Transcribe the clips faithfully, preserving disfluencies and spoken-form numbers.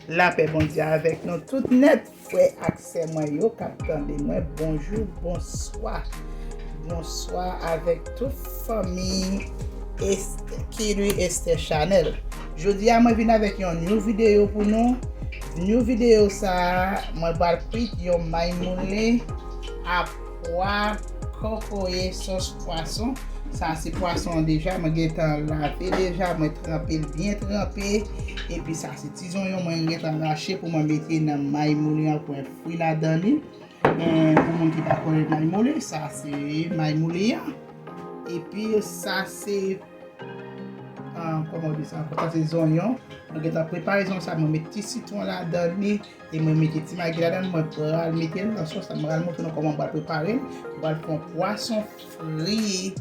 Lapè Bondye avèk nou tout nèt, frè ak sè mwen yo k ap tande mwen, bonjou, bonswa. Bonswa avèk tout fanmi Est-, Kiri Esther Chanel. Jodi a mwen vin avèk yon new videyo pou nou. New videyo sa a, mwen pral kwit yon may moulen a pwa kokoye sòs pwason. Sa se pwason an deja, mwen gentan lave deja, mwen tranpe l byen tranpe. Epi sa se ti zonyon mwen gentan rache pou mwen mete nan may moulen an pou fri ladan li. Men, pou moun ki pa konnen may moulen, sa se may moulen an. Epi sa se, ah, kòman w di sa ankò? Sa se zonyon. Mwen gentan prepare zonyon sa, mwen met ti sitwon ladan li. E mwen mete ti magi ladan, mwen pral mete l nan sòs la. Mwen pral montre nou kòman mwen pral prepare l. Mwen pral fè yon pwason fri,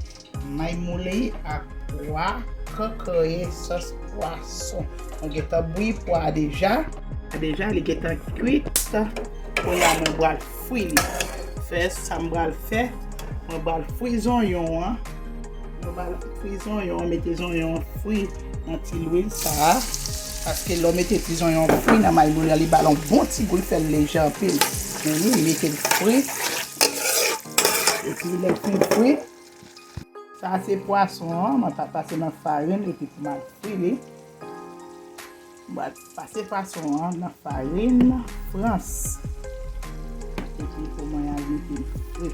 may moulen ak pwa kokoye sòs pwason. Mwen gentan bouyi pwa a deja. Deja, li gentan kwit. Kounye a, mwen pral fri li. Fè sa mwen pral fè. Mwen pral fri zonyon an. Mwen pral fri zonyon an, mete zonyon an fri nan ti lwil sa a. Paske lè w mete ti zonyon an fri nan may moulen an, li ba l yon bon ti gou, li fè l leje anpil. Men li mete l fri. Epi lè l fin fri, sa se pwason an, mwen pa pase nan farin epi pou m al fri li. Mwen pral pase pwason an nan farin frans. Epi pou mwen al mete l fri.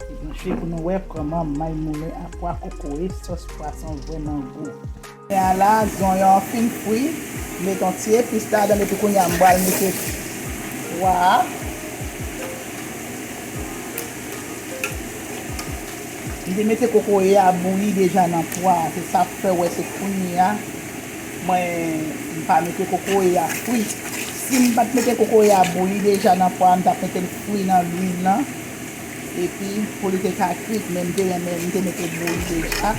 Epi branche pou nou wè kòman may moulen a pwa kokoye sòs pwason vrèman gou. Kounye a la, zonyon an fin fri, met yon ti epis ladan l epi kounye a m pral mete pwa a. M te mete kokoye a bouyi deja nan pwa a, se sa k fè w wè se kounye a mwen m pa mete kokoye a fri. Si m pa t mete kokoye a bouyi deja nan pwa a, m t ap mete l fri nan lwil lan. Epi pou li te ka kwit, men m te renmen, m te mete bouyi deja.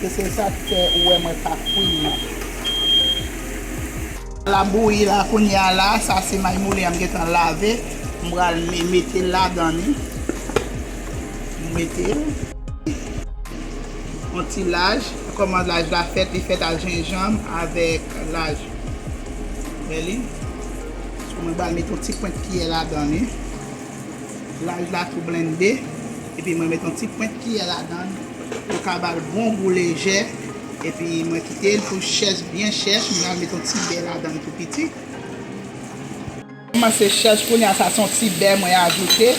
Se, se sa k fè ou wè mwen pa fri l nan. La bouyi la kounye a la, sa se may moulen an m gentan lave. M pral me-, mete l ladan li. M mete l. Yon ti laj. Kòman laj la fèt? Li fèt ak jenjanm avèk laj. Wè li? So, mwen pral mete yon ti pwent kiyè ladan li. Laj la tou blende. Epi mwen met yon ti pwent kiyè ladan l. Pou l ka ba l bon gou leje. Epi mwen kite l pou l chèch, byen chèch. Mwen al met yon ti bè ladan l tou piti. Kòmanse chèch kounye a, sa se yon ti bè mwen ajoute.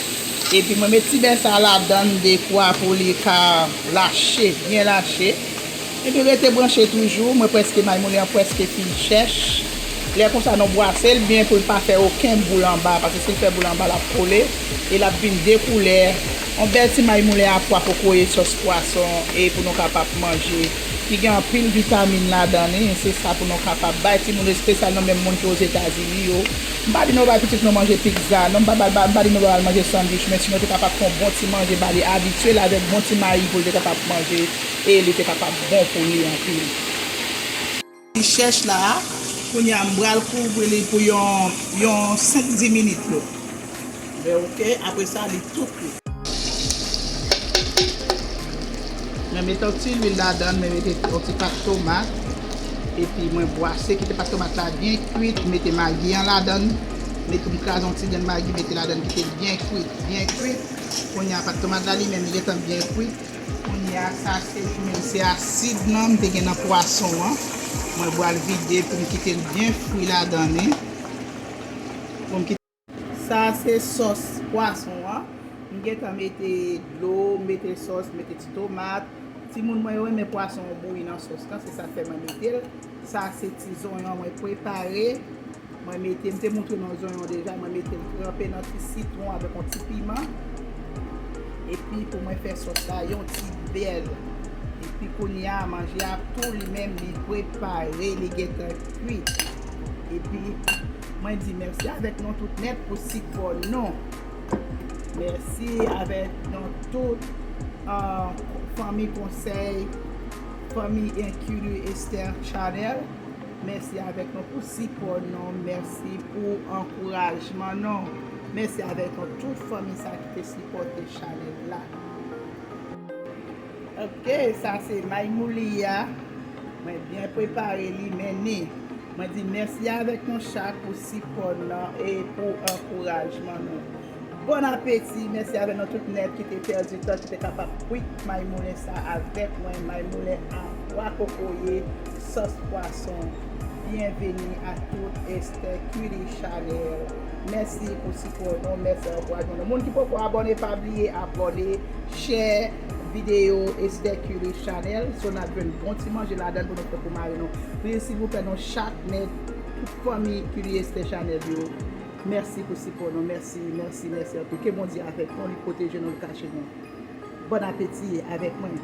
Epi mwen met ti bè sa ladan l dekwa pou li ka lache, byen lache. Epi rete branche toujou, mwen prèske, may moulen an prèske fin chèch. Lè konsa, nou bwase l byen pou l pa fè okenn boul anba, paske si l fè boul anba, l ap kole e l ap vin de koulè. Yon bèl ti may moulen a pwa kokoye sòs pwason e pou nou kapab manje. Ki gen anpil vitamin ladan li, se sa pou nou kapab bay timoun, espesyal nou menm moun ki Ozetazini yo. M pa di nou bay pitit nou manje pizza, non, m pa, pa, pa, m pa di nou ba l manje sandwich, men si nou te kapab fè yon bon ti manje ba li, abitye l avèk bon ti mayi pou l te kapab manje e li te kapab bon pou li anpil. Li chèch la, kounye a m pral kouvri li pou yon, yon senk dis minit yo. Men oke, apre sa, li tou kwit. Mwen mete yon ti lwil ladan l, mwen mete yon ti pat tomat. Epi mwen bwase, kite pat tomat la byen kwit, mete magi an ladan l. Mete m kraze yon ti grenn magi, mete ladan l, kite l byen kwit, byen kwit. Kounye a pat tomat la li menm li gentan byen kwit. Kounye a sa se li menm, se asid lan m te gen nan pwason an. Mwen pral vide pou m kite l byen fri ladan li. Pou m kite Sa se sòs pwason an. M gentan mete dlo, mete sòs, mete ti tomat. Timoun mwen yo renmen pwason an bouyi nan sòs lan, se sa k fè mwen mete l. Sa se ti zonyon mwen prepare. Mwen mete, m te montre nou zonyon deja, mwen mete l tranpe nan ti sitwon avèk yon ti piman. Epi pou mwen fè sòs la yon ti bèl. Epi kounye a, manje a tou li menm li prepare, li gentan kwit. Epi mwen di mèsi avèk nou tout nèt pou sipò nou. Mèsi avèk nou tout, ah, fanmi konsèy, fanmi Enkili Esther Chanel. Mèsi avèk nou pou sipò nou. Mèsi pou ankourajman nou. Mèsi avèk nou tout fanmi sa ki te sipòte chanèl la. Ok, sa se may mouli a. Mwen byen prepare li, men ni. Mwen di mèsi avèk nou chak pou sipò nou e pou ankourajman nou. Bon apeti, mèsi avèk nou tout nèt ki te pèdi tan, ki te kapab kwit may moulen sa avèk mwen, may moulen a pwa kokoye, sòs pwason. Byenveni a tout Esther Curie Channel. Mèsi pou sipò nou, mèsi ankourajman nou. Moun ki poko abòne, pa bliye abòne, share videyo Esther Curie Channel. So n ap jwenn bon ti manje ladan l pou nou fè pou mari nou. Pliz silvouplè nou chak nèt, tout fanmi Curie Esther Channel yo. Mèsi pou sipò nou, mèsi, mèsi, mèsi anpil. Ke Bondye avèk nou, li pwoteje nou, li kache nou. Bon apeti avèk mwen.